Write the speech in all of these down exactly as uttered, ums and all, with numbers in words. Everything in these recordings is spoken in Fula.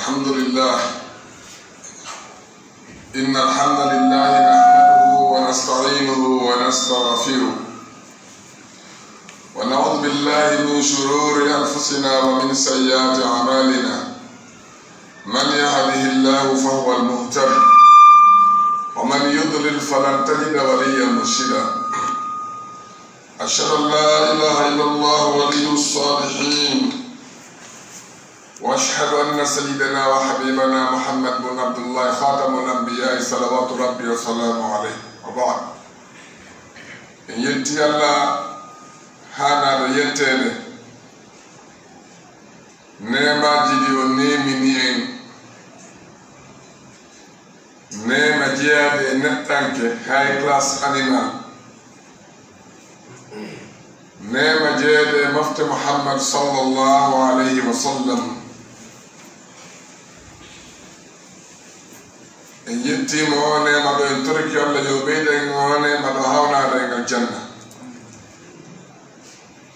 الحمد لله. إن الحمد لله نحمده ونستعينه ونستغفره، ونعوذ بالله من شرور أنفسنا ومن سيئات أعمالنا. من يهده الله فهو المهتد، ومن يضلل فلن تجد وليا مرشدا. أشهد أن لا إله إلا الله ولي الصالحين، وأشهد أن سيدنا وحبيبنا محمد بن عبد الله خاتم الأنبياء صلوات ربي وسلامه عليه، وبعد. En yetti Allah haanaaɗo yetteede, neemaaji ɗi o neemini en, neema jeyaade e neɗɗanke, high class animal, neema jeyaade e mofte Muhammad sallallahu alayhi wa sallam. En yettiima o neema ɗo, en toriki Allah yo ɓeydan en o neema ɗo hawnaade en aljanna.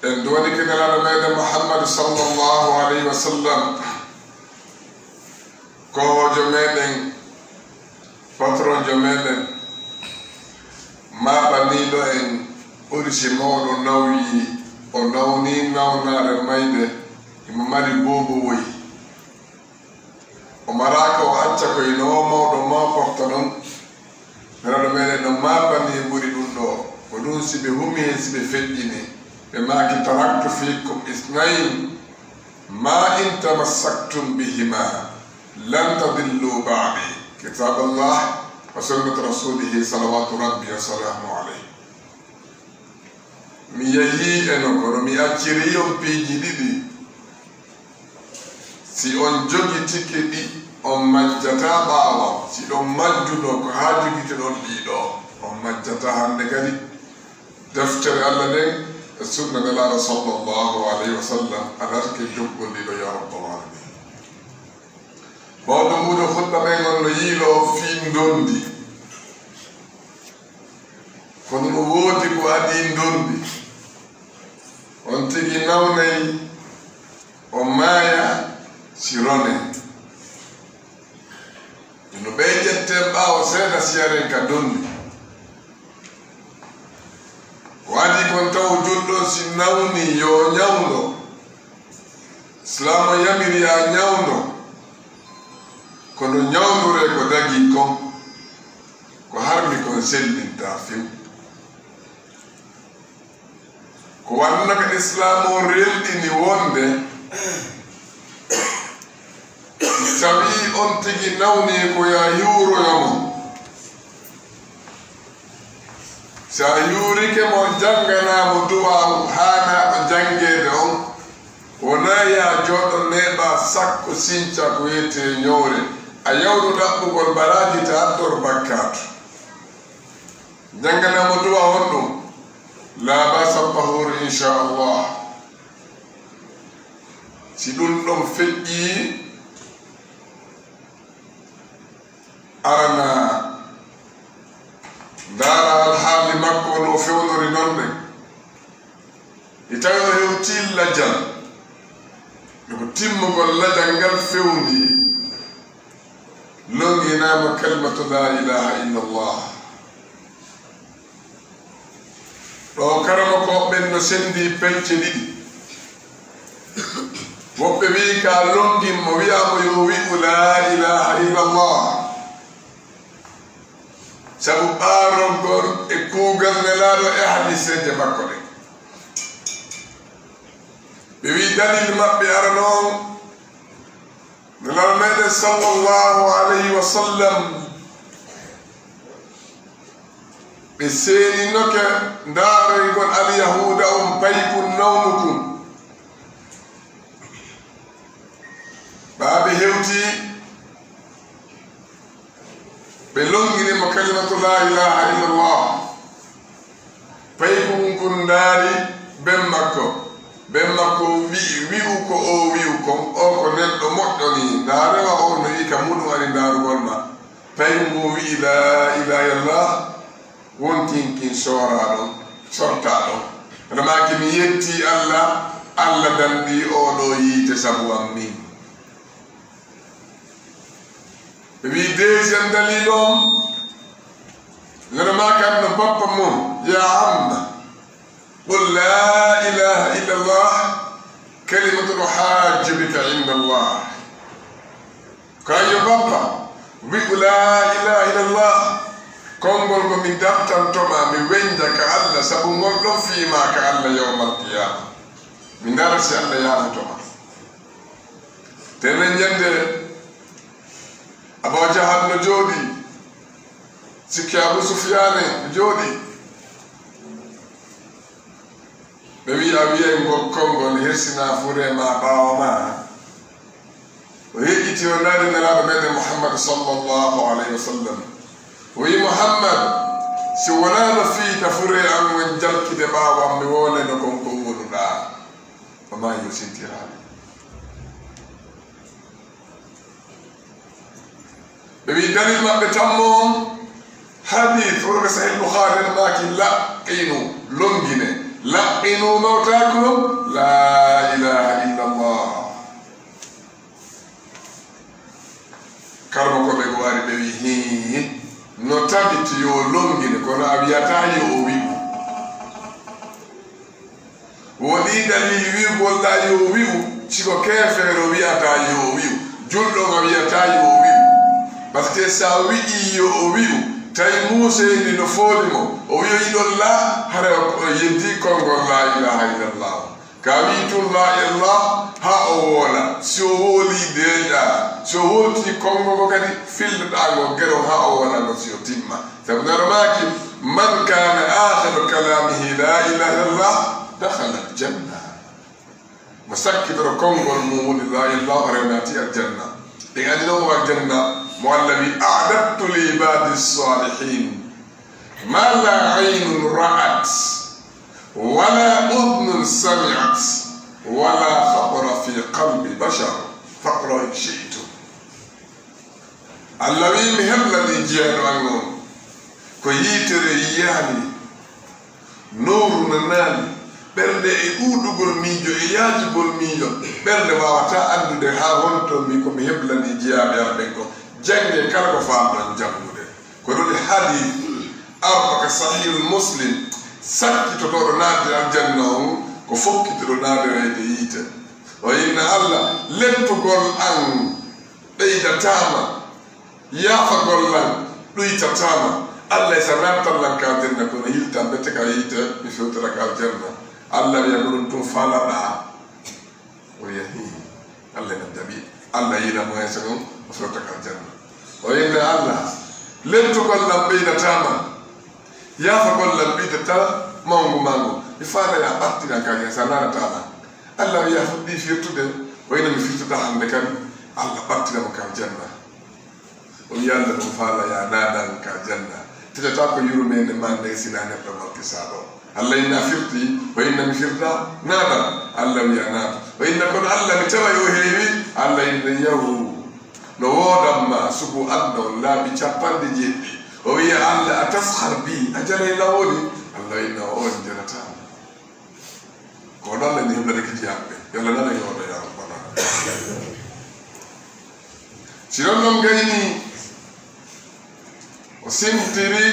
En duwanike Nelaaɗo meɗen Muhammad sallallahu alayhi wa sallam, koohoojo meɗen, patronjo meɗen, maaɓaniiɗo en, ɓuri si mawɗo nawyi, o nawni nawnaare mayde, himo mari boobo woyi. O maraaka o acca ko ino o mawɗo maaporta ɗon. Nelaaɗo meɗen no maaɓani e ɓuri ɗum ɗo. Ko ɗum si ɓe humi hen, si ɓe feƴƴini, ɓe maaki: "Taraktu fiikum isnayn, ma in tamassaktum bihima, lan tadillu ba'di, kitaballah wa sunnata rasulihi, salawatu rabbi wa salamu alayhi." Mi yehii e no, kono mi accirii on piiji ɗiɗi. Si on jogitike ɗi, on majjataa ɓaawo. Si ɗon majjuno ko haa jogitoɗon ɗii ɗoo, on majjataa hannde kadi. Deftere Allah nden e sunna Nelaaɗo sallallahu alayhi wa sallam, a natike jokkol ɗii ɗoo, ya rabbal alamin. Mawɗo muuɗo khutba men on no yiiloo fii ndondi. Kono no woodi ko adii ndondi. On tigi nawnay, o maaya si ronee. Ino ɓey ƴetten ɓaawo seeɗa si yaren ka ndondi. Ko adii kon taw julɗo si nawni yo ñawndo. Islaamu yamiri ya ñawndo. Kono ñawndure ko dagii kon, ko harmi kon sellintaa few. Ko wanno ka Islaamu on relɗini wonde, si tawii on tigi nawni ko ya yuuroyo mo. Si a yuurike mo, jannganaa mo duwaawu haanaaɗo janngeede on, wonaa ya jooɗo neeɓa sakko sinca ko wiyetee ñowre, a yawru ɗaɓɓugol baraaji ta addor bakkaatu. Jannganaa mo duwaawu on ɗum, laa ba'sa tahur, insha Allah. Si ɗum ɗon feƴƴii, arana ndaara alhaali makko no fewnori non ɗen. E tawi o hewtii lajal, ko timmugol lajal ngal fewndii, longinaama kalimatu laa ilaaha illallah. Ɗo karamokooɓe ɓen no senndii peñce ɗiɗi. Woɓɓe wi'i ka longin mo, wi'a mo yo wi'u laa ilaaha illallah. Sabu ɓaarogol e kuugal Nelaaɗo e hadiiseeje makko ɗen. Ɓe wi'i dalil maɓɓe arano on, Nelaaɗo meɗen sallallahu alayhi wa sallam, ɓe seeninoke ndaarayngol alyahuuda on: "Paykun nawmukum." Ɓaa ɓe hewti, ɓe longini mo kalimatu laa ilaaha illallah. Paykun kun ndaari ben makko. Ben makko wi'i, "Wi'u ko o wi'u kon, o ko neɗɗo moƴƴo nii. Ndaarewa o no yi'i ka muɗum ari ndaarugol ma." Paykun ngun wi'i, "Laa ilaaha illallah." Wontinkin sooraaɗo, sortaaɗo. Hono maaki, "Mi yettii Allah, Allah danɗii oo ɗoo yiite sabu an min." Ɓe wi deuxième dalil on, nana ma kam no bappa mum, ya amma, qul la ilaha illallah, kalimatun uhajju bika inda Allah. Ko yo bappa, wi'u la ilaha illallah, konngol ngol mi dartantoma, mi wenja ka Allah, sabu ngol ɗon fii ma ka Allah yawmal qiyama. Mi ndara si Allah yaafotoma. Tenen ñande, Abu Jahal no jooɗi, sikki Abu Sufyane no jooɗi. Ɓe wi a wiyay ngol konngol hirsina fure ma ɓaawo ma. O yeƴƴiti o naadi Nelaaɗo meɗen Muhammad sallallahu alayhi wa sallam. O wi, Muhammad, si wonaano fii ka fure an on jalkide ɓaawo an, mi wonayno kon ko wonuɗaa. O maayi o sintiraali. Ɓe wi dalil maɓɓe tammo on, hadith wonɓe Sahih Bukhari en maaki, laqqinu, longine, laqqinu mawtakum, la ilaha illallah. Karmo ko ɓe ko wari ɓe wi, hii, no tabiti yo longine, kono a wiyata yo o wi'u. Wonii dalili wi'ugol ɗa yo wi'u, si ko keefeero wi'ata yo wi'u, julɗo ma wi'ata yo wi'u. Parce que sa wi'i yo o wi'u, tawi Muuseyni no fooli mo, o wi'o yiɗon la, hara o yeddi konngol la ilaha illallah. Ka wi'i tun la ilaha illallah, ha o woola. Si o wooli deeƴa, si o hooti konngol ngol kadi, filloɗa ngol geɗo ha o woola ngol si o timma. Sabu Nelaɗo maaki, man kana akhiru kalamihi la ilaha illallah, dakhala aljanna. Mo sakkitoro konngol mum woni la ilaha illallah, o naati aljanna. En andi non o aljanna, mo Allah wi, a'dadtu li ibadi salihin ma la aynun ra'at, wala udnun sami'at, wala khatara fi qalbi bashar. Faqra'u in shi'tum. Allah wi, mi heblani jiyaaɗo an on ko yiitere yiyaani, nowru nanaani, ɓernde e ɗuuɗugol miijo e yaajugol miijo, ɓernde waawata anndude haa honto mi ko mi heblani jiyaaɓe am ɓen ko. Jannge kala ko faalɗon janngude. Ko ɗon e hadith arɗo ka Sahihul Muslim, sakkitotooɗo naatde aljanna on ko fokkitooɗo naadireede yiite. O inna Allah, lettugol an ɓeydataama, yaafagol lan ɗuytataama. Allah e sa naattan lan ka aljanna, kono yiltan ɓe te ka yiite, mi fewtata ka aljanna. Allah wiya ko ɗum tun faalaɗaa. O wiya, hii, Allah ina jaɓi. Allah yiila mo hesa ɗum, o fewta ka aljanna. O inna Allah, lettugol lan ɓeydataama, yaafagol lan ɓeydata mawngu maangu. Mi faala ya ɓartiran ka aljanna, sa naatataama. Allah wiya, fuɗɗi firtude, o inna mi firtata hannde kan, Allah ɓartira mo ka aljanna. O wiya Allah ɗum faala ya naadan ka aljanna. Tetata ko yurmeende ma nden sina neɗɗo malkisaaɗo. Allah inna firti, o inna mi firta, naadan. Allah wiya naat. O inna kono Allah mi taway o heewi, Allah inna yahu. No woodan ma sugu aduna on laabi cappanɗe jeeɗiɗi. O wiya Allah, a taskhar bi, a jaray lawoli? Allah inna o on jarata. Ko ɗon ɓe heblata kadi yimɓe. Yo Allah nana yooɗo ya Rabbana. Si ɗon ɗon gayni, o sintiri,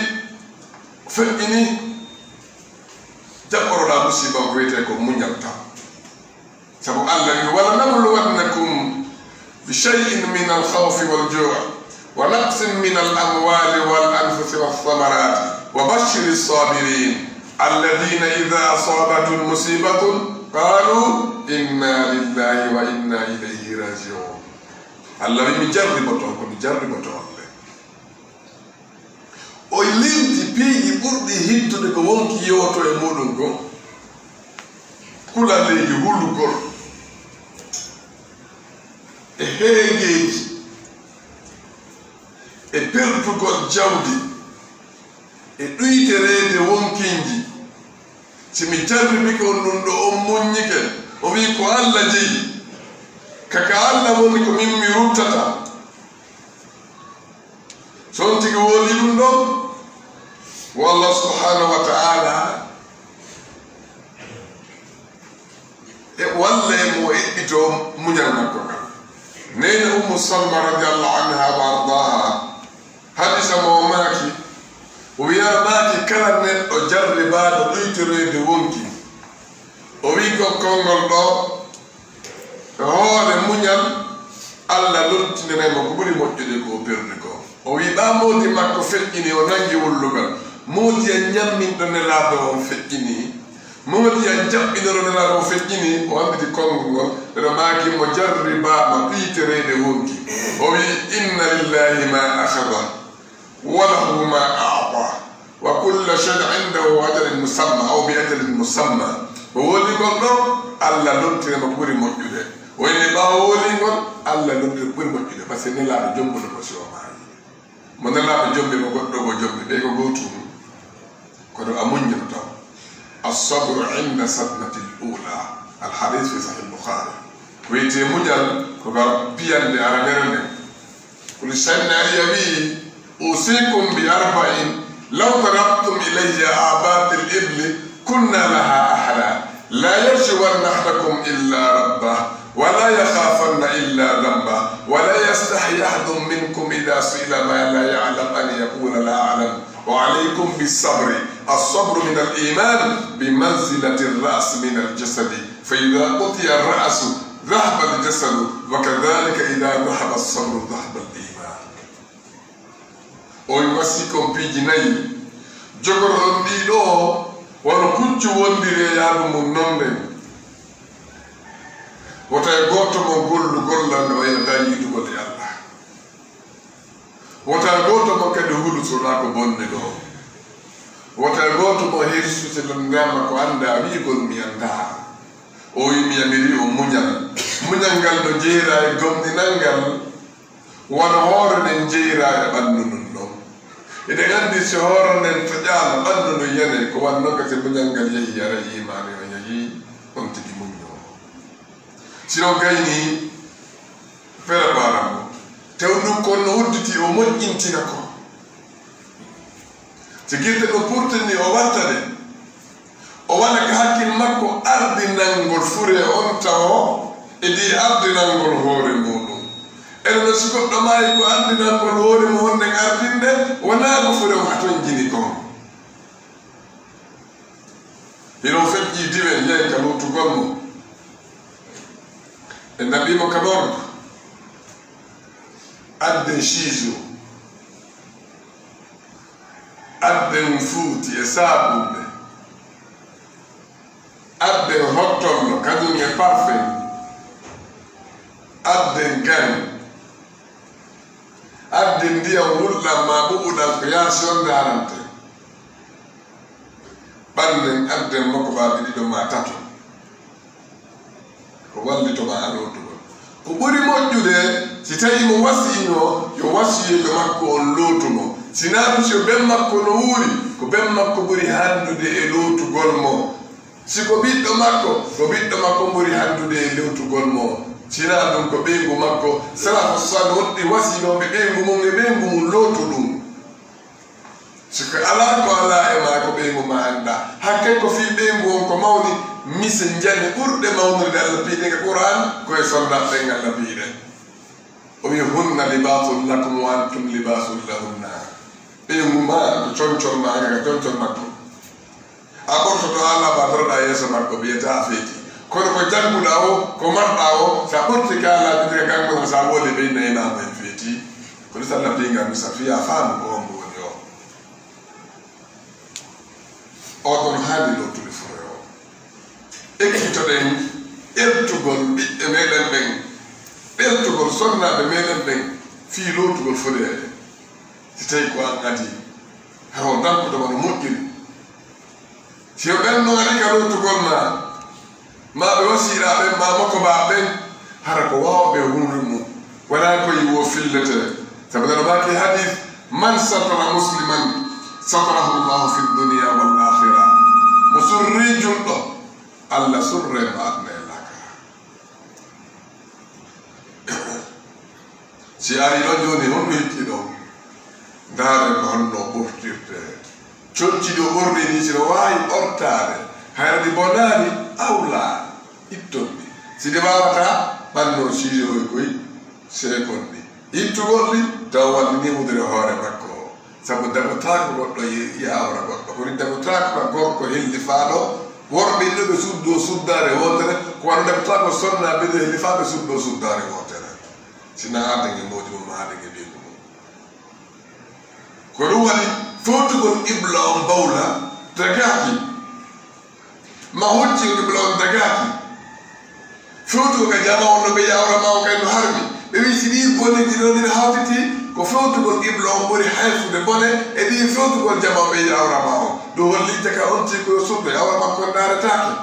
o feƴƴini, jaɓɓoroɗa musiba ko wiyetee ko muñal tan. Sabu Allah wi, wala nabluwannakum bi shay'in min al-khawfi wal ju'i wa naqsin min al-amwali wal anfusi was samarati wa bashshiri sabirin alladhina idha asabatuhum musibatun qalu inna lillahi wa inna ilayhi raji'un. Allah wi mi jarriboto, ko mi jarriboto on le. O linti piiji ɓurɗi hittude ko wonki yewto e muɗum kon, kulaleeji hulugol e heegeeji e perdugol jawdi e ɗuytereede wonkinji. Si mi jarribike on ɗum ɗo, on muññike, o wii ko Alla jeyi, ka ka Alla woni, ko min mi ruttata. So on tigi woni ɗum ɗon, wo Allah subhanahu wa ta'ala e walla e mo eɓɓito muñal makko ngal. Neene Ummu Salma radiyallahu anha wa ardaha, hadisa mo o maaki, o wiya maaki kala neɗɗo jarribaaɗo ɗuytoroyde wonki, o wi ko konngol ɗo, e hoore muñal, Allah lottinanay mo ko ɓuri moƴƴude ko o perdi ko. O wi ɓaa moodi makko feƴƴini, o nangi wullugal. Moodi en ñamminɗo Nelaaɗo on feƴƴini. Moodi en jaɓɓinoro Nelaaɗo on feƴƴini, o annditi konngol ngol. Ɓeɗo maaki mo jarribaama ɗuytereede wonki. O wi, "Inna lillahi ma akhadha, wa lahu ma a'ta, wa kulla shay'in indahu ajalin musamma, aw bi ajalin musamma." O wolingol ɗo, Allah lottine mo ko ɓuri moƴƴude. O inni ɓaawo wolingol, Allah lottine ko ɓuri moƴƴude. Parce que Nelaaɗo jombuno ko si o maayi. Mo Nelaaɗo jombi mo goɗɗo go jombi, ɓe ko gootum. Kono a muññoto taw. As-sabru inda sadmatil ula. Al hadith fi Sahih Bukhari. Ko wiyetee muñal ko ga piyande aranere nden. Kono Seydina Ali wi'i, "Usikum bi arba'in, law taraktum ilayya abatil ibli, kunna laha ahla. La yarjiwanna ahadakum illa rabbah, wa la yakhafanna illa dhanbah, wa la yastahi ahadun minkum idha su'ila ma la ya'lam an yaqula la a'lam. Wa alaykum bis sabri. As-sabru min al-iman bi manzilati ar-ra's min al-jasadi. Fa idha qutiya ar-ra'su dhahaba al-jasadu, wa kadhalika idha dhahaba as-sabru dhahaba al-iman." O wi wasi kon piiji nayi. Jogoɗon ɗi ɗo, wano puccu wondiri e yaadu mum non nden. Wota e gooto mon gollu gollal no wayno tawi yiɗugol e Allah. Wota e gooto mon kadi hulu so wonaa ko bonni ɗo. Wota e gooto mon hirsu si lanndaama ko anndaa wi'ugol mi anndaa. O wi mi yamiri on muñal. Muñal ngal no jeyaa e gomɗinal ngal. Wano hoore nden jeyra e ɓanndu ndun ɗon. Eɗen anndi si hoore nden toƴaama, ɓanndu ndun yanay, ko wano non kadi muñal ngal yahi, haray iimaani on yahi, on tigi muñño. Si on gayni, préparamo. Tew ndun kon no udditi, o moƴƴintina ko. Si gite no purtini, o watta ɗe. O waɗa ka hakkil makko ardinangol fure on tawo e ɗi ardinangol hoore muɗum. Ene no si goɗɗo maayi ko ardinangol hoore mum honɗen ardinde, wonaa ko fure on hatonjini kon. Hino feƴƴi diwel yahi ka lootugol mo. Ɓe naɓi mo ka morgue. Adden siijo. Adden fuuti e saabunde. Adden hottonno, kañum e parfum. Adden gan. Adden ndiyam wulɗam maa ɓuɓɓuɗam ko yaasi on daarante. Ɓannen adden mo ko baabi ɗiɗo maa tato. Ko wallito ma haa lootugol. Ko ɓuri moƴƴude, si tawii mo wasiino, yo wasiyeejo makko on lootu mo. Si naa ɗum, si o ben makko no wuuri, ko ben makko ɓuri hanndude e lootugol mo. Si ko ɓiɗɗo makko, ko ɓiɗɗo makko ɓuri hanndude e lootugol mo. Si naa ɗum, ko ɓeyngu makko, salafu saalih woɗɗi wasiinooɓe ɓeyngu mum e ɓeyngu mum lootu ɗum. Si ko alaa ko alaa e maa ko ɓeyngu maa anndaa. Hakkee ko fii ɓeyngu on ko mawni, mise njane ɓurɗe mawnude Allah piiɗe ka Qur'aan, ko e sonnaaɓe ɓen Allah piiɗe. O wi, "Hunna libaasun lakum wa antum libaasun lahunna." Ɓeyngu maa ko concol maa, nga ka concol makko. A ɓortoto haa laaɓa, doroɗaa yeeso makko, wiyete a feeti. Kono ko jannguɗaa o, ko marɗaa o, sa ɓorti kaalaaji ɗi ka ganngol, sa woodi ɓe inna imaamu en feeti. Ko ɗi salla piinga mi sa fiya faamu ko on woni o. O ɗon haani lottude fure o. Ekkitoɗen ɓeltugol ɓiɓɓe meɗen ɓen, ɓeltugol sonnaaɓe meɗen ɓen, fii lootugol fureeɓe. Si tawii ko an adii, hara o dankude ma no moƴƴiri. Si o ɓen no ari ka lootugol ma, maa ɓe wasiiraa ɓen, maa mokobaa ɓen, hara ko waawɓe hunri mum, wonaa ko yiwo fillete. Sabu nana maaki hadiis, "Man satara musliman, satarahu Allahu fi dunya wal akhira." Mo surri julɗo, Allah surre mo aduna e laakara. Si ari ɗon jooni, honno hitti ɗon? Ndaaren ko honno ɓortirte. Conci ɗi o ɓorni ni, si no waawi ɓortaade, hayra ɗi bonaani, awlaa itton ɗi. Si ɗi waawataa, ɓanno siijohoy koy, Seekonɗi ittugol ɗi, taw wallini wudere hoore makko. Sabu dagotaako goɗɗo yi- yi awra goɗɗo. Ko ni dagotaako ka gorko hellifaaɗo, worɓe ɗiɗo ɓe suddo suddaare wootere, ko wano dagotaako sonna ɓe ɗo hellifaaɓe suddo suddaare wootere. Sina aade nge moodi mum, aade nge ɓeygu mum. Ko ɗum waɗi fewtugol qibla on bawla dagaaki. Ma hocci ko ɗum law dagaaki. Fewtugo ka jama on no ɓe yawra ma on kay no harmi. Ɓe wi si ɗi boni ɗi ɗon ɗiɗa hawtiti, ko fewtugol qibla on ɓuri hayfude bone e ɗi fewtugol jama on ɓe yawra ma on. Ɗum holli jaka on ti ko yo suddo yawra ma kon ɗaaretaake.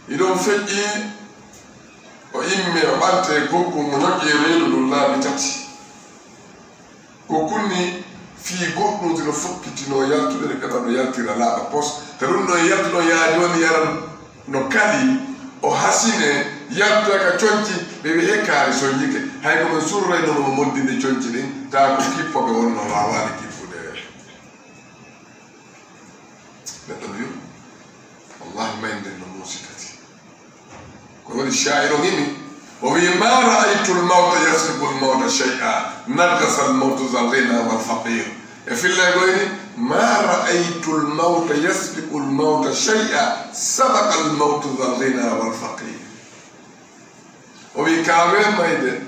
Iɗon feƴƴi o imme o ɓante gokku mo ñoƴƴi e reedu ndun laabi tati. Ko kunni fii goɗɗum si no fokkitino yaltude ɗe ɓeɓa no yaltira laaɓa pos. Ka ɗum ɗo yaltuɗo yaa jooni yaran no kali o hasine yaltude ka conci ɓe wi hekkaari sonjike. Hay ko ɓe surrayno mo moddinde conci ɗin taa ko kippoɓe wonno waawaani kippude. Neɗɗo no yo wallahi mayde no muusi kadi. Ko woni shaa'ir on himi o wi ma ra'aytu lmawta yasbiqu lmawta shay'a naqasa lmawtu zal ghina wal faqir. E fillay goyni ma ra'aytu lmawta yasbiqu lmawta shay'a sabaqa lmawtu zal ghina wal faqir. O wi kaawe mayde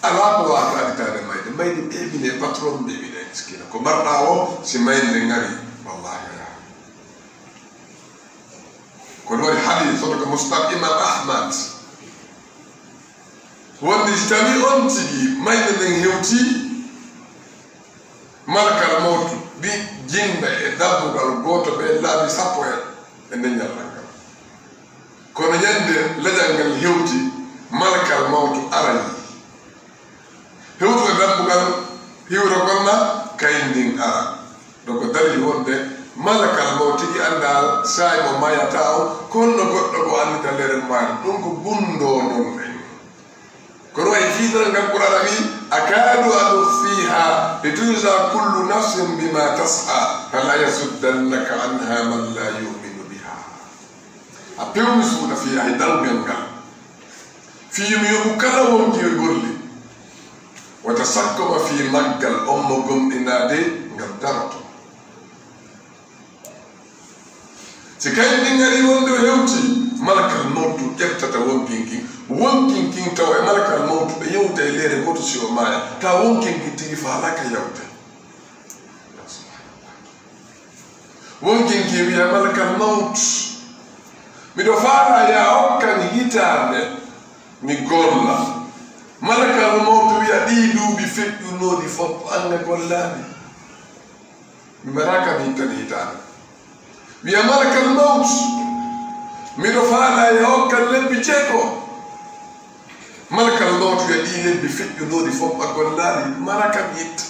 alaa ko waata aditaade mayde. Mayde ɓeybine patron ɓeybine miskina ko mbarɗa o si mayde ngari. Wallahi ala. Ko ɗum waɗi hadis hoto ko musnad imam ahmad wondi si tawi on tigi mayde nden hewti malakal mawtu ɗi jinda e dabbugal gooto ɓe laabi sappo e e nden ñallal ngal. Kono ñande lejal ngal hewti malakal mawtu arani hewtude dambugal hiwrogol ma kayndin ara. Ɗo ko dalil wonde malakal mawtu tigi annda saa'i mo mayata on ko honno goɗɗo ko anndita lere maari ɗum ko gundoo non en. Kono wayi fiidoro ngal qur'ana wi akadu an ukhfiha litujza kullu nafsin bima tas'a fala yasuddannaka anha man la yuminu biha. A pewmi suuɗa fii ay ɗalngal ngal fii yo mi yoɓu kala wonki e golli wata sakkoma fii maggal on mo gomɗinaade ngal daroto. Si kayen ɗin ari wonde o hewti malakal mawtu ƴettata wonkinkin wonkinkin tawa e malakal mawtu ɓe yewta e leere goto si o maaya tawa wonkinkin tigi faalaka yawde. Wonkinkin wiya malakal mawtu miɗo faala ya okkan hitaande mi golla. Malakal mawtu wiya ɗii duuɓi feƴƴunooɗi fof an a gollaani. Mi mbaɗa kam hittani hitaande. Wiya malakal mawt miɗo faala e hokkan lebbi jeego. Malakal mawt wiya ɗii lebbi feƴƴunooɗi fof a gollaali mara kam yitta.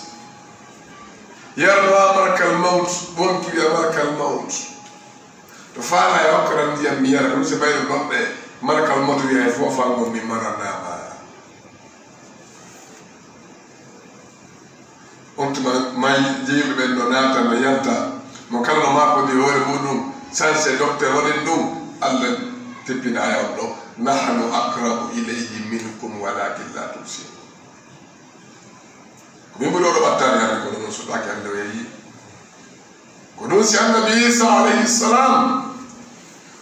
Yarno ha malakal mawt wonki wiya malakal mawt to faala e hokkanan ndiyam mi yara ɗum si mbayno ɗoɗɗe. Malakal mawt wiya e fofango mi maranama. On tuma may jeyuɓe ɓen no naata no yalta mo kala no maakodi hoore muɗum sanse docteur waɗen ɗum. Allah teppina aya on ɗo nahnu aqrabu ilayhi minkum walakin la tubsirun. Ko min ɓuri oɗo ɓattaani hannde kono noon soɗaaki hannde o yeeyi. Ko ɗum si annabi isa alayhi salam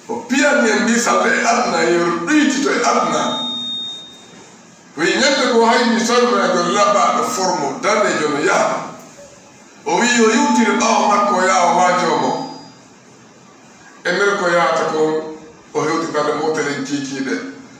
o piyani en misalle e aduna yeru ɗoyti to e aduna. Wi ñande ko hayni sornajo laɓaɗo formo danejo no yaha o wi yo yewtire ɓawo makko o yaha o waajomo. E nder ko yahata kon o hewtitande motelen kiikiiɗe.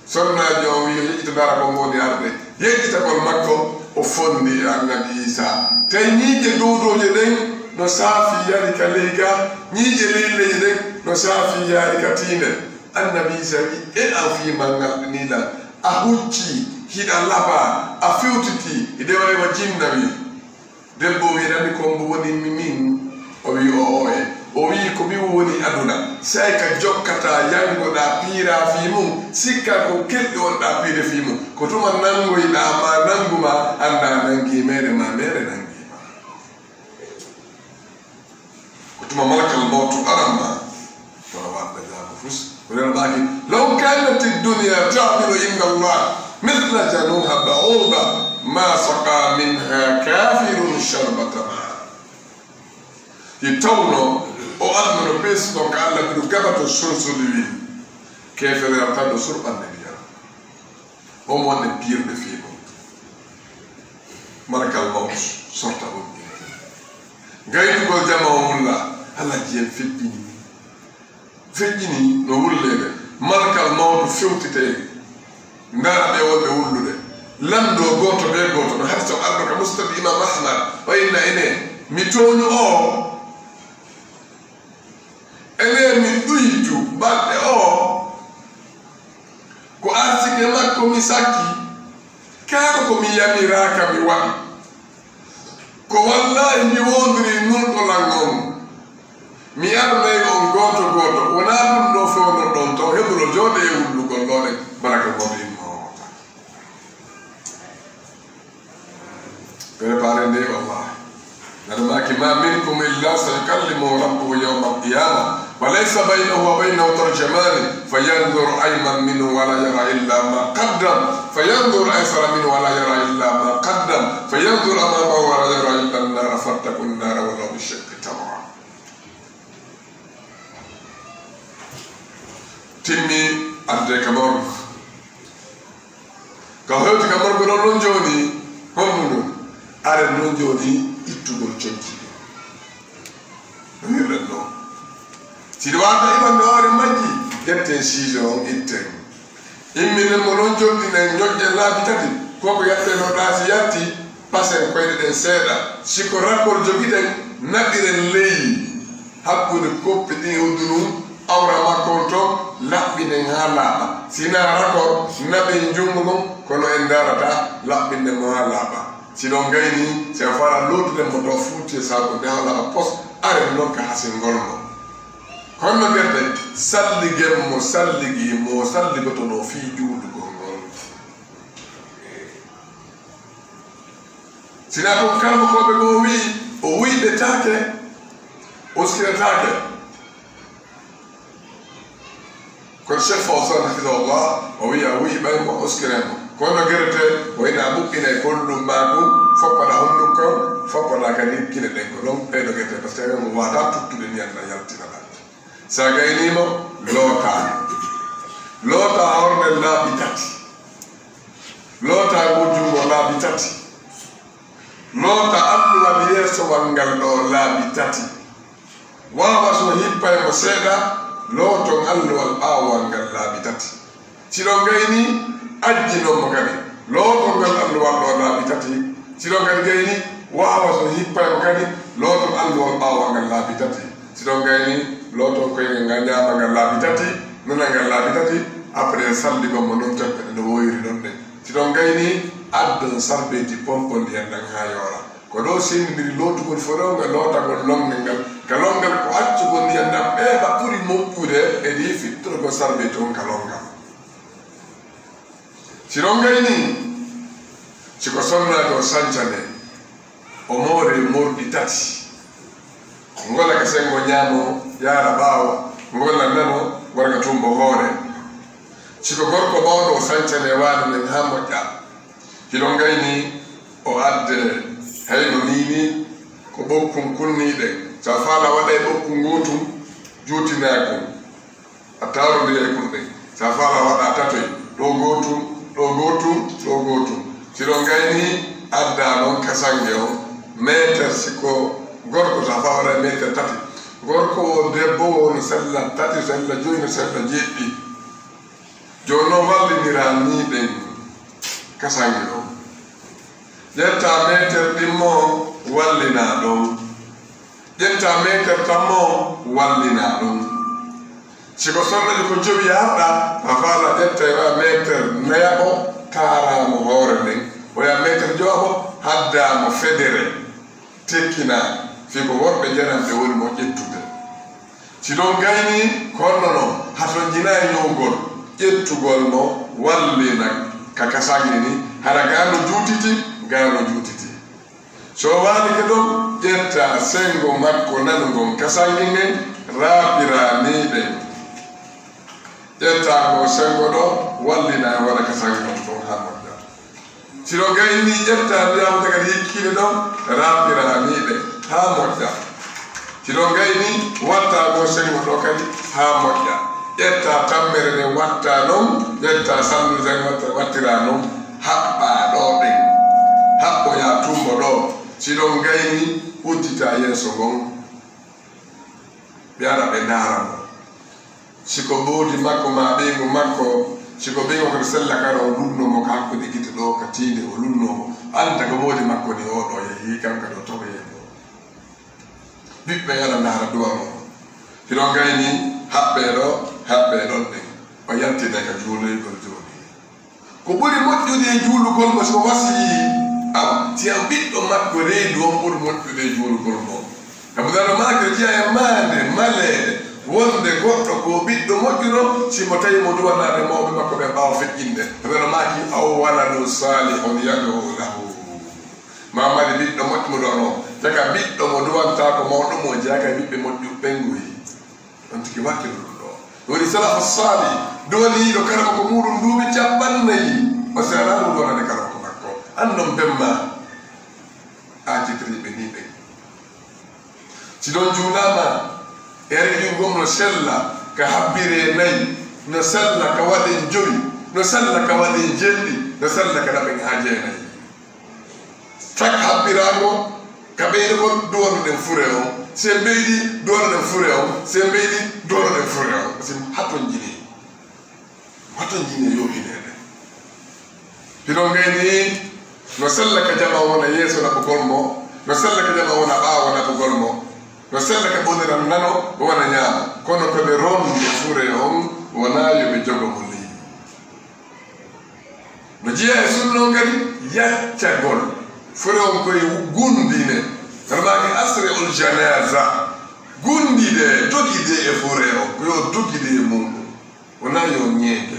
Sornajo on wi yo yeƴƴito dara ko ngoni arde yeƴƴitagol makko o fondi e annabi isa. Tawi ñiiƴe dowdoje ɗen no saafi yari ka leyga. Ñiiƴe leyleje ɗen no saafi yaari ka tiinde. Annabi isa wi e an fiimal ngal ɗinilan a hucci hiɗa laba a fewtiti hiɗe waywa jinnawi. Debbo wiɗani ko mbo woni mi min. O wi o oye o wi ko mi woni aduna. Sai ka jokkata yangoɗa piira fi mum sikka ko kelɗi wonɗa piire fi mum. Ko tuma nangoyɗa ma nanguma anda nangi mere ma mere nangima. Ko tuma malakal mawtu aran ma kono warɓe dama fus. Ko nder maaki, "Law kanati dunya ta'dilu inda Allah mithla janahi ba'uda ma saqa minha kafirun sharbata ma." Hi tawno o almuno pes ɗon ka Allah biɗo gabato solsoli wi, kefere tan ɗo surɓande ndiyam. O mo wonde piyirde fii ɗum. Malakal mawt sorta on. Gaynugol jama o wulla, Alhaji en feƴƴini. Feƴƴini no wulleede. Malakal mawtu fewtitee. Ndaara ɓe wonɓe wullude. Lanndo gooto bee gooto no hadi so arɗo ka musnad Imam Ahmad. O inna ene, mi tooñu o. Ene mi ɗuytu balɗe o. Ko arsike makko mi sakki. Kaako ko mi yamiraaka mi waɗi. Ko wallaahi mi woondirii nulɗo lan on. Mi arnay on gooto gooto. Wonaa ɗum ɗo fewnoɗon taw heɓuɗo jooɗe e wullugol ɗo ɗen. Baraka mo ɗin mo. Préparé nde, wallah. Nana maaki, "Ma minkum illa sayukallimuhu rabbuhu yawmal qiyamah, wa laysa baynahu wa baynahu tarjamani, fayanzur ayman minhu wa la yara illa ma qaddam, fayanzur aysara minhu wa la yara illa ma qaddam, fayanzur amamahu wa la yara illa an-nara, fattaqun nara walaw bi shiqqi tamra." Timmi adde ka mawɗo. Ka hewti ka morgo ɗon, ɗon jooni, honɗum ɗum? Aren ɗon jooni ittugol conci. Ɗum hirɗen ɗo. Si ɗum wata iman no hoore majji, ƴetten siijo on itten. Imminen mo ɗon joɗɗinen ñoƴƴen laabi tati, ko ko yatte no ɗaasi yatti, pasen koyɗe ɗen seeɗa. Si ko rakol jogiɗen, naɓiren ley hakkunde koppi ɗin e udunun, awra makko on ton, laɓɓinen haa laaɓa. Si naa rakol, naɓen junngo ngon, kono en ndaarata, laɓɓinden mo haa laaɓa. Si ɗon gayni, si a fara lootuɗen mo to fuuti e saako nde haa laaɓa pos, aren non ka hasingol mo. Honno gerte, salligen mo, salligi mo, salligoto no fii juulugol ngol. Sina ɗum kalmukooɓe goo wi'i, o wi'ɓetaake, uskiretaake. Kono Cheikh Fawzan hafidahullah, o wi'i a wi'i ɓay mo uskiren mo. Kono gerete, o ina ɓuɓɓina e kollum maagu, foppata honɗum kon, foppata kadi kine ɗen ko ɗon, ɓeyɗo gerete, par ce que mo wata tuttude ndiyan na yaltina ɗan. Sa gaynii mo, lootaa. Lootaa hormen laabi tati. Lootaa ngu junngo laabi tati. Lootaa alluwal yeesowal ngal ɗo laabi tati. Waawa so hippay mo seeɗa, looton alluwal ɓaawowal ngal laabi tati. Si ɗon gayni, ajjinon mo kadi. Looton ngal alluwal ɗo laabi tati. Si ɗon kadi gayni, waawa so hippay mo kadi, looton alluwal ɓaawowal ngal laabi tati. Si ɗon gayni, looton koyngel ngal ñaamal ngal laabi tati, nanal ngal laabi tati, après salligon mo non cappe ɗe no woyiri non ɗe. Si ɗon gayni, addon sarbeeti pompo ndiyan ɗan haa yoora. Ko ɗo sendindiri lootugol fow ɗo ngal lootagol longal ngal. Ka longal ko accugol ndiyan ɗan ɓeeɓa ɓuri moƴƴude e ɗi fittorgol sarbeeti on ka longal. Si ɗon gayni, si ko sonnaajo o sancane, o moore morɗi tati. Ngola ka senngo ñaamo, yaara ɓaawo, ngola nano, warga tumbo hoore. Si ko gorko mawɗo o sancane waali nen haa moƴƴa. Si ɗon gayni, o adde hayno nii ni, ko ɓokkun kunniiɗen. Sa faala waɗay ɓokkun gootun, juutinaa kun. A taarondiri e kun ɗen. Sa faala waɗa tatoy, ɗo gootun, ɗo gootun, ɗo gootun. Si ɗon gayni, adda non kasange on, meeter si ko gorko, sa faala waɗa meeter tati. Gorko o, debbo o, no sella tati, sella joy, no sella jeɗɗi. Jooni non walliniraa nii ɗen kasange ɗon. Ƴettaa meeter ɗimmo wallinaa ɗon. Ƴettaa meeter tammo wallinaa ɗon. Si ko sornajo ko jowi harɗa, a faala ƴetta e meeter nayaɓo taaraa mo hoore nden. Oya meeter jowaɓo haddaa mo federe. Tekkina fii ko worɓe jananɓe woni mo ƴettude. Si ɗon gayni, ko honno non? Hatonjinaa e ñowgol, ƴettugol mo, wallina ka kasange ni, hara gaa no juutiti, gaa no juutiti. So waalike ɗon, ƴetta senngo makko nanungon kasange ngen, raapiraa nii ɗen. Ƴetta ko senngo ɗo, wallina e wona ka senngo ɗon haa moƴƴa. Si ɗo gayni, ƴetta ndiyam daga hikkiiɗe ɗon, raɓɓira nii ɗe haa moƴƴa. Si ɗo gayni, watta ko senngo ɗo kadi haa moƴƴa. Ƴetta tammere nde watta non, ƴetta sallu sen watta, wattira non, haɓɓa ɗo ɗen. Haɓɓoya tumbo ɗo. Si ɗo gayni, uddita yeeso ngon. Ɓe ara ɓe ndaara mo. Si ko mboodi makko maa ɓeyngu makko, si ko ɓeyngu ko sella kala, o lunno mo ka hakkunde gite ɗo, ka tiinde, o lunno mo. Annda ko mboodi makko ni, o ɗo yehi kam ka ɗo toɓoyee ɗo. Ɓiɓɓe yara ndaara duwa mo. Hino gayni haɓɓee ɗo, haɓɓee ɗon ɗen. O yaltine ka juuloygol jooni. Ko ɓuri moƴƴude e juulugol mo si o wasiyii, awa, si a ɓiɗɗo makko reedu on ɓuri moƴƴude e juulugol mo. Sabu nano maaki o jeyaa e maande maleede wonde goɗɗo ko ɓiɗɗo moƴƴuɗo si mo tawi mo duwanaade mawɓe makko ɓe ɓaawo feƴƴinde. Sabu nano maaki aw waladun salihun yad'u lahu. Ma mari ɓiɗɗo moƴƴuɗo mo, te ka ɓiɗɗo mo duwantaako mawɗo mo jeyaa ka ɓiɓɓe moƴƴuɓe ɓen nguyi. On tigi wakkilo ɗum ɗo. Woni salafu sali, duwaniiɗo karama ko muuɗum duuɓi capanɗe nayi. O seeraano duwanade karama ko makko. Annon bemma. A jikriiɓe ni ɓen. Si ɗon juulaama, e rewi ngom no sella ka habbire nayi, no sella ka waɗen jowi, no sella ka waɗen jeɗɗi, no sella ka naɓen haa jeenayi. Tak habbiraango ka ɓeyde kon duwano ɗen fure on, sen ɓeydi duwano ɗen fure on, sen ɓeydi duwano ɗen fure on. Kasi haton jini. Watta jiine yooɓineede. Hino gayni no sella ka jama wona yeeso naɓugol mo, no sella ka jama wona ɓaawo naɓugol mo, no sella ka ɓoniran nano wona ñaamo. Kono ko ɓe ronde fure on wona yo ɓe jogo mo leydi. No jeyaa e sunna on kadi yaccagol fure on koye gundine. Hono maaki asri ul janaza. Gundide, dogide e fure on, ko yo dogide e muɗum. Wonaa yo ñeeke.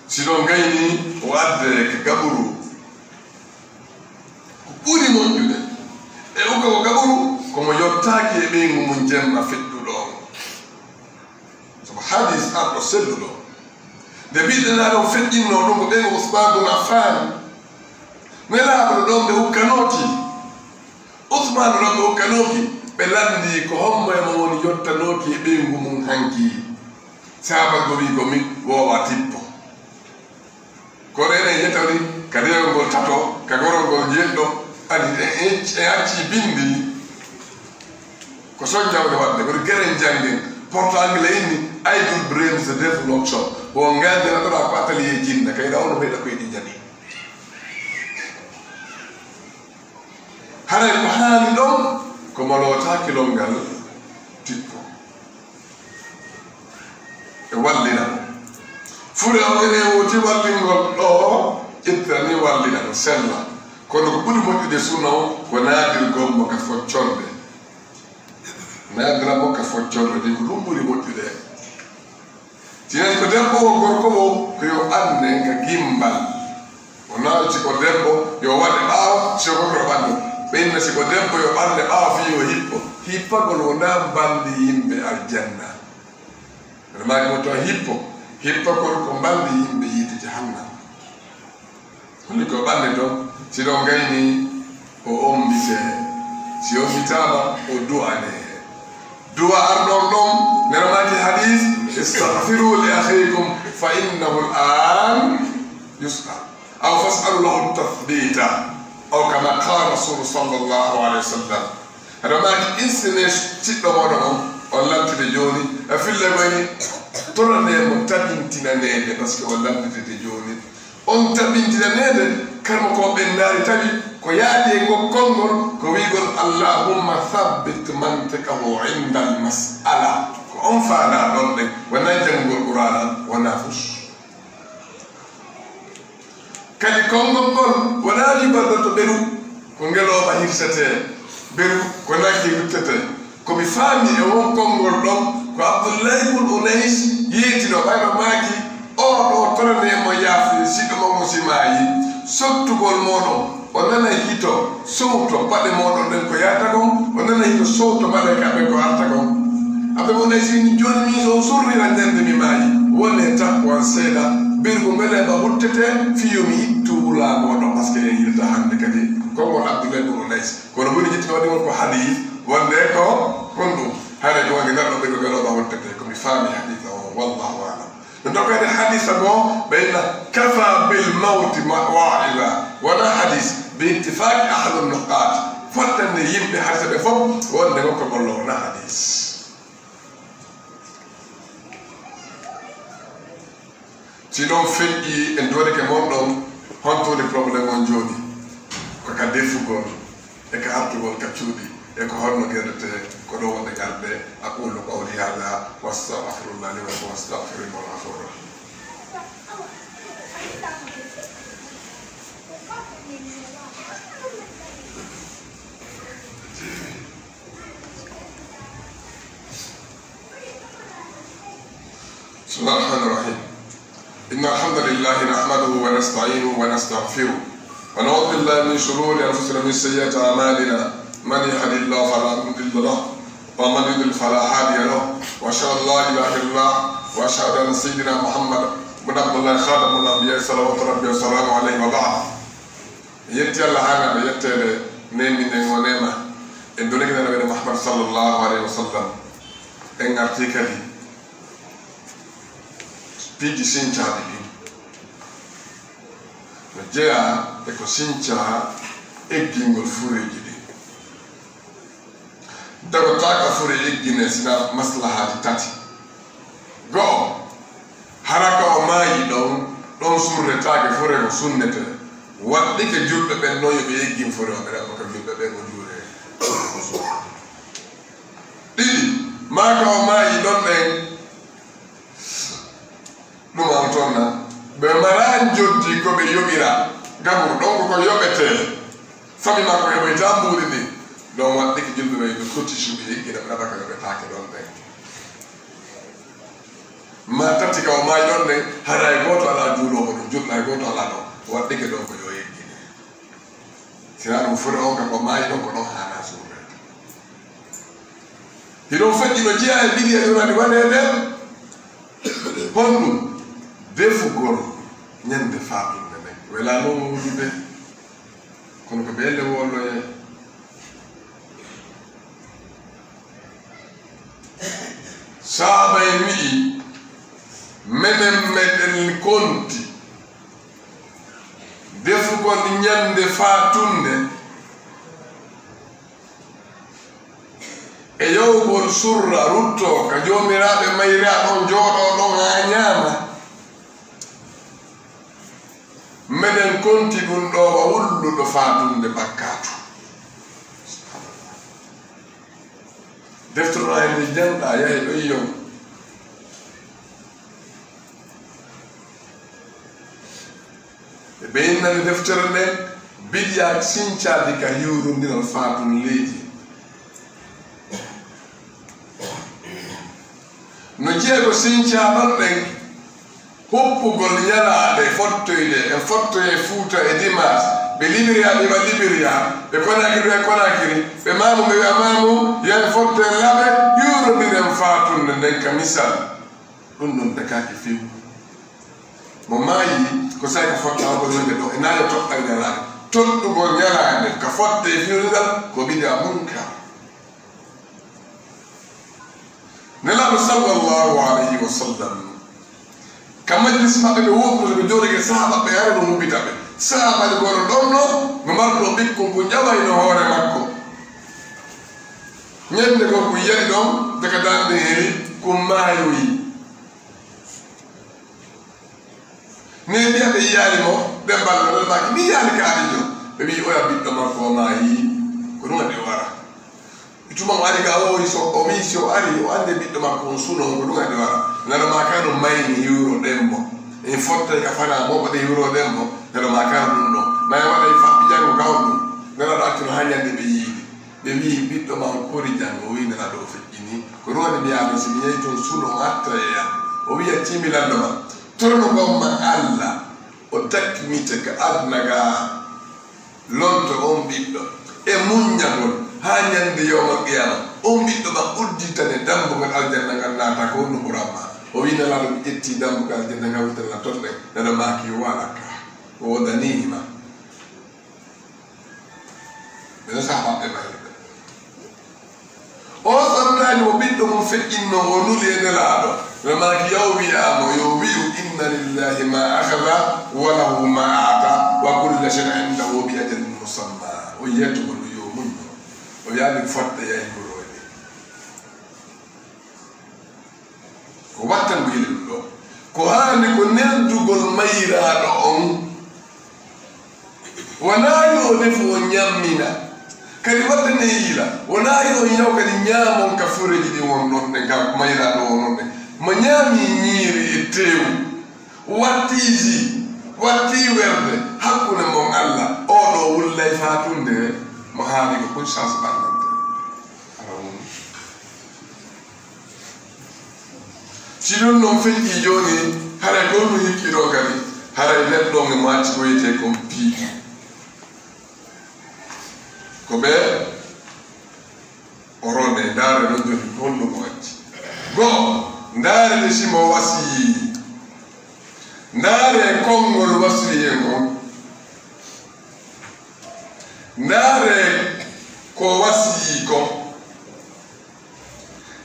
Si ɗon gayni o adde ka gaburu. Ko ɓuri moƴƴude e uka o gaburu ko mo yottaaki e ɓeyngu mum jemma feƴƴuɗo on. Sabu hadis arɗo selluɗo. Nde mbiɗen ɗon feƴƴinno ɗum ko ɓeyngu Usman bun Affan. Nelaaɗo ɗon ɓe ukkanooki. Usmaanu ɗon ɓe okkanooki, ɓe lanndii ko hommo e mon woni yottanooki e ɓeyngu mum hanki. Sahaaba go wi'i ko min woowa tippo. Kono enen yettani ka dewol ngol tato, ka gorol ngol jeɗɗo, adi e, e, e acci binndi. Ko son jawde waɗde, kono geren janngen, porto angle inni, idle brains death workshop. Wo ngande na ɗora ko atelier jinna, kay da ono meɗa koy ɗi jani. Haray ko haani ɗon ko mo lootaaki lonngal tippo. E wallina mo. Fure on ene woti wallingol ɗo, ittani wallina mo sella. Kono ko ɓuri moƴƴude sunna o ko naadirgol mo ka foccorde. Naadira mo ka foccorde, ɗi ko ɗum ɓuri moƴƴude. Si nani ko debbo o, gorko o, ko yo ɓanne ka gimbal. O naati ko debbo, yo waɗe ɓaawo, si ko gorko ɓanne. Ɓe inna si ko debbo, yo ɓanne ɓaawo fii yo hippo. Hippagol wonaa mbalndi yimɓe aljanna. Aɗa maaki mo to hippo. Hippagol ko mbalndi yimɓe yiite jahannam. Holli ko ɓanne ton, si ɗon gayni, o ombite. Si ombitaama, o du'ane. Du'a arɗon ɗon, nena maaki hadis, "Istaghfiru li akhikum fa innahu al-an yus'al." Aw fas'alu lahu tathbita. Aw kama qala Rasul sallallahu alaihi wasallam. Aɗa maaki insine siɗɗo moɗo on, on lantide jooni. A filla wayni, torane mo tabintinaneede, parce que on lantide jooni. On tabintinaneede, karmo ko ɓennaari tawi, ko yaadi e ngol konngol, ko wi'gol, "Allahumma thabbit mantiqahu inda al-mas'ala." Ko on faanaa ɗon ɗen, wonaa janngugol Qur'aana, wonaa fus. Kadi konngol ngol, wonaa wi'gol ɗon to ɓeru, ko ngelooba hirsetee, ɓeru, ko nagge ruttetee. Ko mi faami e won konngol ɗon, ko Abdullahi bun Unais yeetino ɓayno maaki, "Oo ɗoo, torane mo yaafuye, siɗɗo mo mo si maayi, sottugol mooɗon, o nana hito, sowto paɗe mooɗon ɗen ko yaata kon, o nana hito, sowto malaykaaɓe ɓen ko arta kon." Abdul Unais ni jooni mi so surrira nden nde mi maayi. Wone takwan seeɗa, birgu mbele ba huttete, fiyo mi ittu wulaago ɗo, parce que en yilta hannde kadi. Konngol Abdullah ibn Unais. Kono woni jitti waɗi won ko hadis, wonde ko honɗum? Hare ko wonde ngarɗo ɓe ko ɓe ɗo ba huttete, ko mi faami hadisa o, wallahu a'lam. No dokkede hadisa goo, ɓe inna kafa bil mawti ma-, wa'iza. Wona hadis, bi ittifaqi ahlun nuqat. Fottande yimɓe hadisa ɓe fof, wonde ko ko bollo wona hadis. Si ɗon feƴƴi, en doodike mon ɗon, honto woni problème on jooni? Ko ka defugol, e ka artugol ka cuuɗi, e ko honno gerdete, ko ɗo wonde garde. أقول قولي هذا وأستغفر الله لي ولكم واستغفروه إنه هو الغفور الرحيم. بسم الله الرحمن الرحيم. إن الحمد لله نحمده ونستعينه ونستغفره، ونعوذ بالله من شرور أنفسنا ومن سيئات أعمالنا. من يهد الله فلا مضل له، ومن يضلل فلا هادي له، وأشهد أن لا إله إلا الله، وأشهد أن سيدنا محمد بن عبد الله خاتم الأنبياء صلوات ربي وسلامه عليه وبعد. Yetti Allah haa naɓe yetteede, neeminden o neema. En dolike Nulaaɗo Muhammad sallallahu alayhi wa sallam. En ngarti kadi piiji sincaaɗi ɗin. No jeyaa e ko sincaa eggingol fureeji ɗin. Dagotaaka fure eggine sina maslahaaji tati. Go'o, hara ka o maayi ɗon, ɗon surretaake fure ko sunnete. Waɗɗike julɓe ɓen non yo ɓe eggin fure o, ɓe ɗaɓɓa ka julɓe ɓen o juuree. Ɗiɗi, maa ka o maayi ɗon ɗen, ɗum on toon na, ɓe maraa njoddi ko ɓe yoɓira. Gaburu ɗon ko ko yoɓetee. Fami makko heɓoyta mbuuɗi ɗin. Ɗon waɗɗike julɓe ɓen ɓe kotti cuuɗi eggina ɓe ɗaɓɓa ka yoɓetaake ɗon ɗen. Ma tati ka o maayi ɗon ɗen, haray gooto alaa juuloowo ɗum, julɗo hay gooto alaa ɗon. Waɗɗike ɗon ko yo eggine. Sinaa ɗum fure on ka ko maayi ɗon ko ɗon haanaa suuɗe. Hiɗon feƴƴi no jeyaa e bidiya ɗum adi waɗeede. Honɗum? Defugol ñande faatunde nden. Welaa non wowlude. Kono ko ɓe elle wolloye. Sahaaba en wi'i, menen meɗen konti defugol ñande faatunde e yawgol surra ruttoo ka joomiraaɓe mayraa ɗon, jooɗoo ɗon haa ñaama. Meɗen konti ɗum ɗo wa wulluɗo faatunde bakkaatu. Deftere ɗo hen nde janɗa yahi ɗo yiyon. Ɓe innani deftere nden bidiya sincaadi ka hiwrundiral faatun leydi. No jeego sincaa ɗon ɗen, huppugol ñalaaɗe fottoyde, en fottoye Fuuta e dimaas, ɓe libiriya, ɓe wa libiriya, ɓe Konakiri, ɓe Konakiri, ɓe maamu, ɓe wi'a maamu, yo en fotto en laaɓe, hiwrondiren faatunde nden ka misal. Ɗum ɗon dakaaki few. Mo maayi, ko saa'i ka fottaagol ñande ɗo, e naayo toɗɗal ñalaande. Toɗɗugol ñalaande ka fotte e fiwrindal, ko bidi'a munkar. Nelaaɗo sallallahu alayhi wa sallam, ka majlis maɓɓe ɓe woɗɗude, ɓe jooɗike sahaaba ɓe, hara no humpita ɓe. Sahaabaajo gooto ɗon no, no marɗo ɓikkon ko ƴawayno hoore makko. Ñande goo ko yahi ɗon, daga daande heli, ko maayoyi. Ne mbiya ɓe yiyaali mo, ɓe mballo, ɓe mbaaki, mi yiyaali kaalijo. Ɓe mbii, oya ɓiɗɗo makko o maayi, ko ɗum waɗi o wara. E tuma o ari ga, o woni so, o wii si o ari, o annde ɓiɗɗo makko on suno, ko ɗum waɗi o wara. Nana ma kano mayni hiwro ɗen mo. En fottay ka fana mo, waɗi hiwro ɗen mo. Nana ma kano ɗum ɗo. Maya waɗay faɓɓi jango ka on ɗum. Nana ɗo accino haa ñande ɓe yiidi. Ɓe wi'i, "Ɓiɗɗo ma on kori janngo?" O wi'i, "Nana ɗo feƴƴini." Ko ɗum waɗi mi yaha ɗon, si mi yehi toon suno o arta e am. O wi'a, "Timilanɗo ma, torno gomma Allah, o takkimite ka aduna ga, lonto on ɓiɗɗo, e muññagol, haa ñande yawmal Qiyama, on ɓiɗɗo ma udditane dambugal aljanna ngal, naata ko no ɓuran ma. O wi Nelaaɗo, mi ƴetti dambugal aljanna ngal, wutana toon ɗen. Neɗɗo maaki, yo walaka. O wodanihima. Ɓe no sahabaɓe mayruɓe. O sonnaaji mo ɓiɗɗo mum feƴƴinno, o nuli e Nelaaɗo. Ɓe maaki, yaw wi'aamo, yo wi'u, inna lillahi ma akhadha, wa lahu ma a'ta, wa kullu shay'in indahu bi ajalin musamma. O yeeto mo yo muñño. O yaali fotta yahi gurooje. Ko watta ngu yili ɗum ɗo. Ko haani ko neldugol mayraaɗo on. Wonaa yo o defu o ñammina. Kadi watta ne yila. Wonaa yo on yaw kadi ñaamon ka fureeji ɗi won ɗon ɗen, ka mayraaɗo on ɗon ɗen. Mo ñaami ñiiri e teewu, watti ji, watti werde, hakkunde mon Alla, oo ɗoo wullay faatunde mo haani ko kon chance ɓannante. Ara woni. Si ɗum ɗon feƴƴii jooni, haray ko mi hikki ɗoo kadi, haray neɗɗo on e mo acci ko wiyetee kon piiji. Ko ɓe o ronde, ndaare ɗon jooni ko honno mo acci. Go'o, ndaare nde si mo wasiyii. Ndaare konngol wasiyee ngol. Ndaare ko wasiyii kon.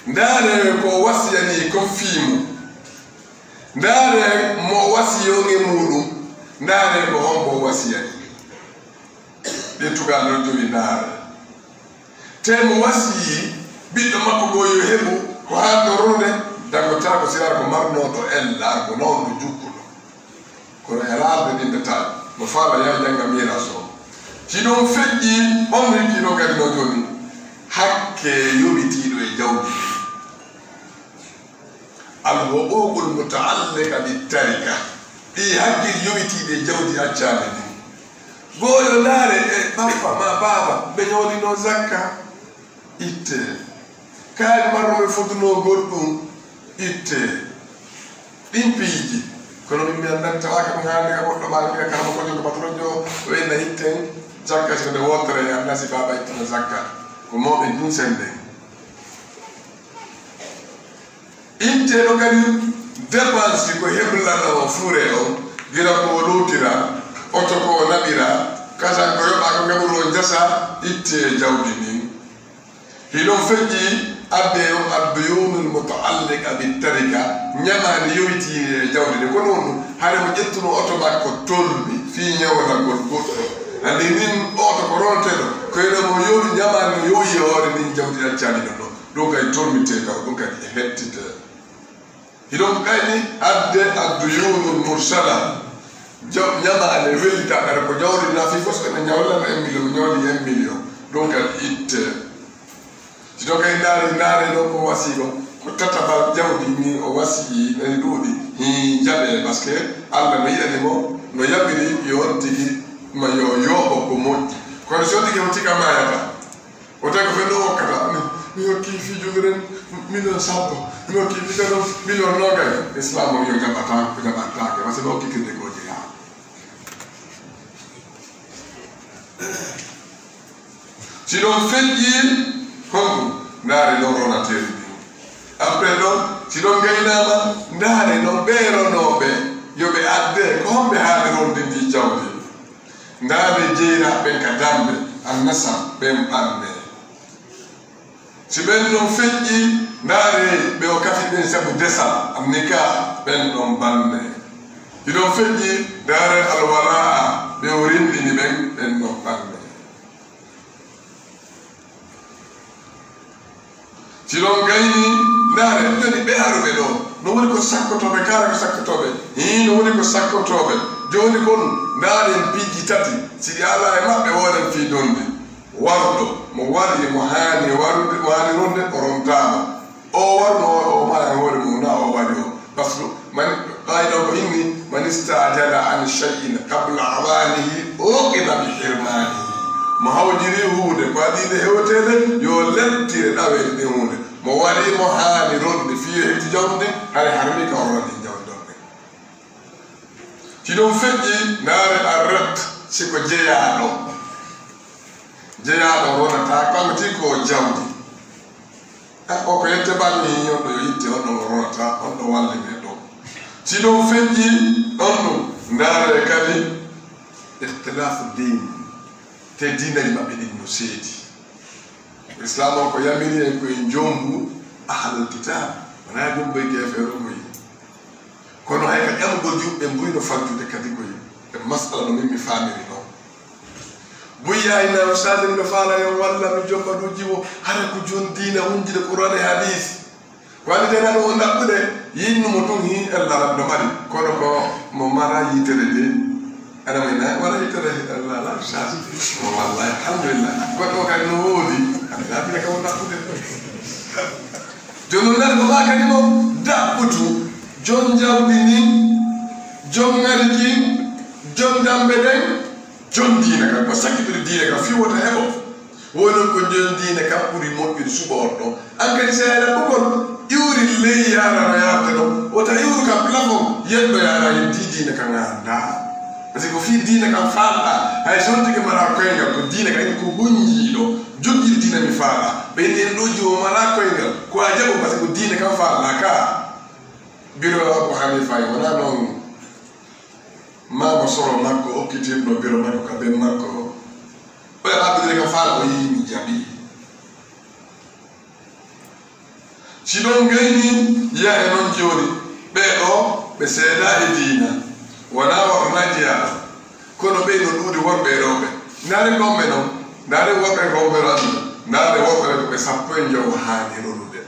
Ndaare ko wasiyanii kon fii mum. Ndaare mo wasiyoo e muuɗum. Ndaare ko hombo wasiyanii. Ɗi tugal ɗon jowi ndaare. Te mo wasiyii ɓiɗɗo makko goo yo heɓu ko haanɗo ruunde, danngotaako si wara ko marnooɗo ella, ko nawɗo jukkuɗo. Kono e laalde ɗin de taal, mo faala yaa jannga miiras o. Si ɗum feƴƴii, on hikki ɗo kadi no jooni, hakke yowitiiɗo e jawdi. Al huququl mutaalliqa bit tarika. Ɗi hakkil yowitiiɗi e jawdi accaali ɗin. Gooyo ndaare e bappa ma baaba ɓe ñawlino zakka. Itte. Kaari marruɓe fotunoo goɗɗum. Itte. Ɗin piiji. Kono min mi anndaa tawaaka ɗum haande ka goɗɗo maa wiya kama ko jogo patron jo o inna itten zakka so nde wootere e annasi baaba ittino zakka. Ko mawɓe ɗum senden. Inteeɗo kadi dépense ko heblanoo fure on, gila ko o lootira, oto ko o naɓira, kasan ko yoɓaa ko ngaɓuru on jasa, ittee jawdi ndin. Hiɗon feƴƴi addee on adduyuunul mutaalliqa bit tarika, ñamaandi yowitiinde e jawdi ndin. Kono on, hare mo ƴettuno oto makko tolni fii ñawlagol goɗɗo. Anndi ndin oto ko ronteɗo, ko eno mo yowi ñamaandi no yowi e hoore ndin jawdi accaani ɗon ɗon. Ɗum kay tolnitee taw, ɗum kadi e hettitee. Hiɗon kayni adde adduyuunul mursala. Jaw-, ñamaale wellita, kadi ko jawdi na fii fof ene ñawlana un million, ñawdi un million. Ɗum kadi itte. Si ɗo kay ndaari, ndaare ɗo ko wasii ɗo, ko tatabal jawdi ni o wasii, no ɗi ɗuuɗi. Hii, jaɓee, parce que Alla no yiɗani mo, no yaɓiri yo on tigi ma yo yooɓo ko moƴƴi. Kono si on tigi on tika maayata, o tawi ko fen ɗo okkata, mi, mi hokki fii julde ren, million sappo, mi hokki fii kadi million noogay. Islam o yo jaɓata, ko jaɓataake, parce que no okki kinde ko jeyaa. Si ɗon feƴƴi, honɗum? Ndaare ɗon ronateeri ndin. Après ɗon, si ɗon gaynaama, ndaare ɗon ɓee ronooɓe, yo ɓe adde, ko homɓe haani ronde ndi jawdi? Ndaare jeyraaɓe ɓen ka dambe, annasab, ɓen ɓanne. Si ɓen ɗon feƴƴi, ndaare ɓe o kafi ɓen sabu desal, annika, ɓen ɗon ɓanne. Si ɗon feƴƴi, ndaare alwalaa, ɓe o rinɗini ɓen, ɓen ɗon ɓanne. Si ɗon gayni, ndaare, jooni ɓe haruɓe ɗo, no woni ko sakkotooɓe, kala ko sakkotooɓe, hii, no woni ko sakkotooɓe. Jooni kon, ndaaren piiji tati, si ɗi alaa e maɓɓe, woodan fii donde. Waruɗo, mo wari, mo haani warude, mo haani ronde, o rontaama. O waruno, o, o maaya hoore mum, na o wari o. Parce que man, qaayida ko inni, man istaajala an shay'in qabla awaanihi, uuqiba bi hirmaanihi. Mo hawjiri huunde, ko adii nde hewteede, yo lettire ɗaweede nde huunde. Mo waɗi mo haani ronde, fii o heɓti jawdi ndin, hari harmi ka o ronde jawdi ɗon ɗin. Si ɗum feƴƴi, ndaare arraq, si ko jeyaaɗo. Jeyaaɗo ronata, ko anndi ko o jawdi. O ko yette bani on ɗo yo yitte on ɗo mo ronata, on ɗo walli men ɗo. Si ɗon feƴƴi on ɗum, ndaare kadi ikhtilafu din, te diinaji maɓɓe ɗin no seedi. Islam o ko yamiri en ko en jombu ahlul kitab, wona jombu e gefeero moyi. Kono hay ka ƴamugol yimɓe mbuy no faggude kadi koye e masala no min mi faamiri noon. Buy yaay na mi saanin mi faala yo walla mi jomba ɗo jiwo hara ko jon diina hunjide Qur'an e hadis. Ko ani dena ɗo o ndaɓɓude yinnu mo tun hi Allah rabdo mari kono ko mo mara yitere de. Ana mi na wala yitere Allah la sasi mo wallahi alhamdulillah. Goɗɗo kadi no woodi. Ana ka o ndaɓɓude. Jooni noon neɗɗo ko maa kadi mo daɓɓutu, joom jawdi ndin, joom ŋari kin, joom dambe ɗen, joom diina kan, ko sakkitiri diina kan, fii wota heɓo. Woni noon ko joom diina kan ɓuri moƴƴude suɓo on ɗon. An kadi seeɗa ɓugol, iwri ley yaara no yaarde ɗon, wota iwru ka plafond, yeddo yaara heddi diina kan a anndaa. Parce que ko fii diina kan faalɗaa, hay so on tigi mara koyngal, ko diina kan ko hunjiiɗo. Jogii diina mi faala. Ɓe inni en ɗo jiwo mala koyngal. Ko a jaɓo parce que diine kan faala ka. Biro Abu Hanifa e wona noon. Maama soro makko okkitirɗo biro makko ka ben makko. Ɓe aɓɓitire ka faala o yii mi jaɓi. Si ɗon gayni, yahe noon jooni, ɓee ɗoo ɓe seedaa e diina, wonaa wornaaji yaala, kono ɓee no ɗuuɗi worɓe e rewɓe. Ndaare gomɓe noon, ndaare worɓe gomɓe no aduna, ndaare worɓe ɓe ko ɓe sappo e njowo haani ronude.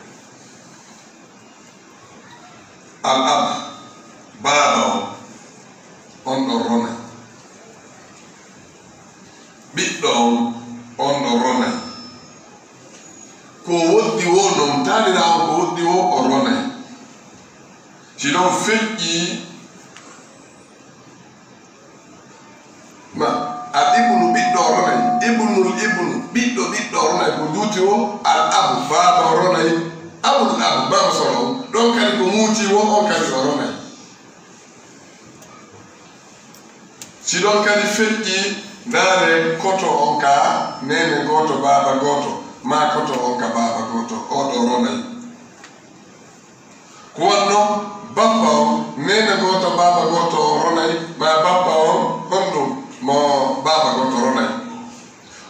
Al ab, baaba on, on ɗon ronay. Ɓiɗɗo on, on ɗon ronay. Ko woddi wo non, taanira on ko woddi wo, o ronay. Si non feƴƴi ma, al ibnu ɓiɗɗo o ronay, ibnul ibnu ɓiɗɗo ɓiɗɗo o ronay, ko duuti wo, al abu baaba o ronay, abul abu baaba soro on, ɗon kadi ko muuti wo, on kadi o ronay. Si ɗon kadi feƴƴi, ndaare koto on ka neene gooto, baaba gooto, maa koto on ka baaba gooto, oo ɗoo ronay. Ko wanno bappa on, neene gooto, baaba gooto on ronay, maa bappa on honɗum mo baaba gooto ronay.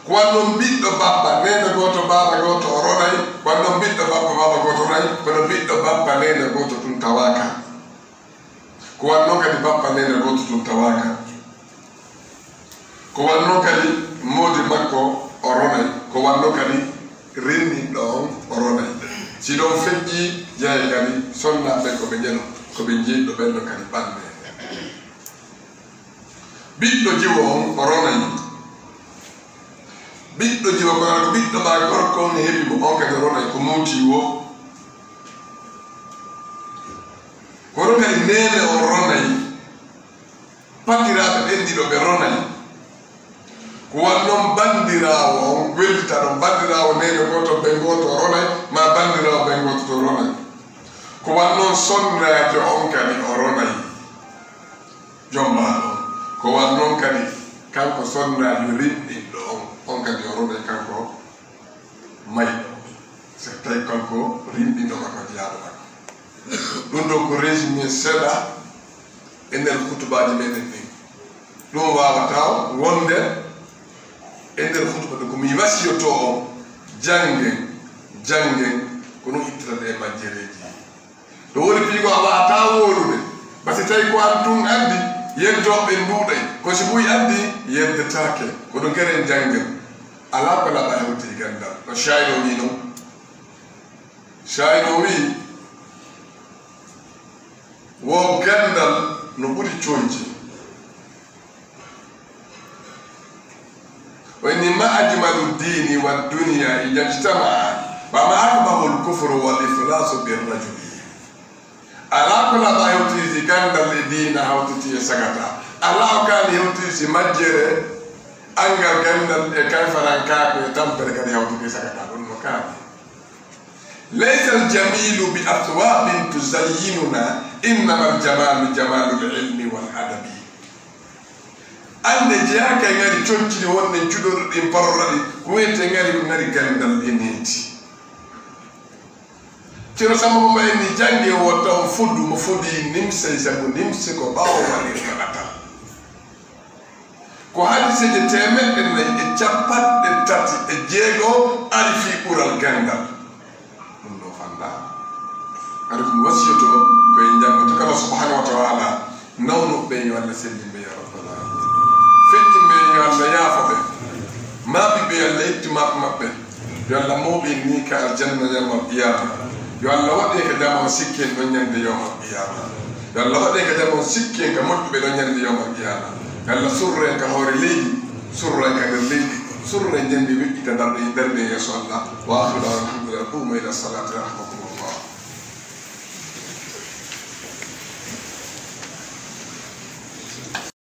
Ko wanno ɓiɗɗo bappa, neene gooto, baaba gooto o ronay, ko wanno ɓiɗɗo bappa, baaba gooto ronay, kono ɓiɗɗo bappa, neene gooto tun tawaaka. Ko wanno kadi bappa neene gooto tun tawaaka. Ko wanno kadi moodi makko o ronay. Ko wanno kadi rinɗinɗo on o ronay. Si ɗon feƴƴi, yahay kadi sonnaaɓe ko ɓe ƴeno, ko ɓe njeeɗiɗo ɓen ɗon kadi ɓanne. Ɓiɗɗo jiwo on o ronay. Ɓiɗɗo jiwo ko ko ɓiɗɗo maa gorko on heɓi mo, on kadi ronay ko muuti wo. Kono kadi neene on ronay. Patiraaɓe ɓen ɗiɗo ɓe ronay. Ko wan non banndiraawo on wellita ɗon, banndiraawo neene gooto ben gooto o ronay, maa banndiraawo ben gooto to ronay. Ko wan non sonnaajo on kadi o ronay. Jombaaɗo on. Ko wan non kadi kanko sonnaajo rinɗinɗo on, on kadi o ronay kanko mayɗo. So tawi kanko rinɗinɗo makko jiyaaɗo makko. Ɗum ɗo ko résumé seeɗa e nder hutubaaji meɗen ɗin. Ɗum waawata wonde e nder hutuba ɗo ko mi wasiyotoo on, janngen, janngen, ko no ittata ɗe majjereeji. Ɗo woni piiji ko a waawataa woodude. Basi tawi ko an tun addi, yeddooɓe ɓen nduuɗay. Ko si ɓuy addi, yeddetaake. Ko ɗo geren janngen. Alaa ko laɓa hewti ganndal. No Shayno wii non. Shayno wii, wo ganndal no ɓuri conci. O inni, ما أجمل الدين والدنيا إذا اجتمعا، وما أقبح الكفر والإفلاس بالرجل. Alaa ko laɓa hewtiri si ganndal e diina hawtiti e sagata. Alaa ko kaani hewtiri si majjere, anngal ganndal e kayfarankaaku e tampere kadi hawtiti e sagata. Ɗum no kaani. ليس الجميل بأثواب تزيننا، إنما الجمال جمال العلم والأدب. Annde jeyaaka e ŋari conci ɗi wonɗen cuɗorɗo ɗin parora ɗi, ko wiyetee ŋari ko ŋari ganndal e needi. Ceerno Samba Mbaye ni jannge o taw foddu mo fodi nimse, sabu nimse ko ɓaawo waɗirta ɗatal. Ko hadiseeje teemeɗɗe nayi e capanɗe tati e jeego ari fii ɓural ganndal. Ɗum ɗo fannda. Ari ɗum wasiyoto ko en janngoto kala subhanahu wa ta'ala. Nawnuɓe ɓe yo Allah sellin ɓe ya rabbal alamin. Feƴƴinɓe ɓe yo Allah yaafo ɓe. Maaɓiɓe ɓe yo Allah ittu maaɓi maɓɓe. Yo Allah mawɓe ni ka aljanna yawmal qiyama. Yo Allah waɗe ka jama on sikki en ɗon ñande yawmal qiyama. Yo Allah waɗe ka jama on sikki en ka moƴƴuɓe ɗon ñande yawmal qiyama. Yo Allah surro en ka hoore leydi, surro en ka nder leydi, surro en ñande weƴƴita darɗe e darɗe yeeso Allah. Wa akhiru da'wana alhamdulillah. Qumu ila salati yarhamukumullah.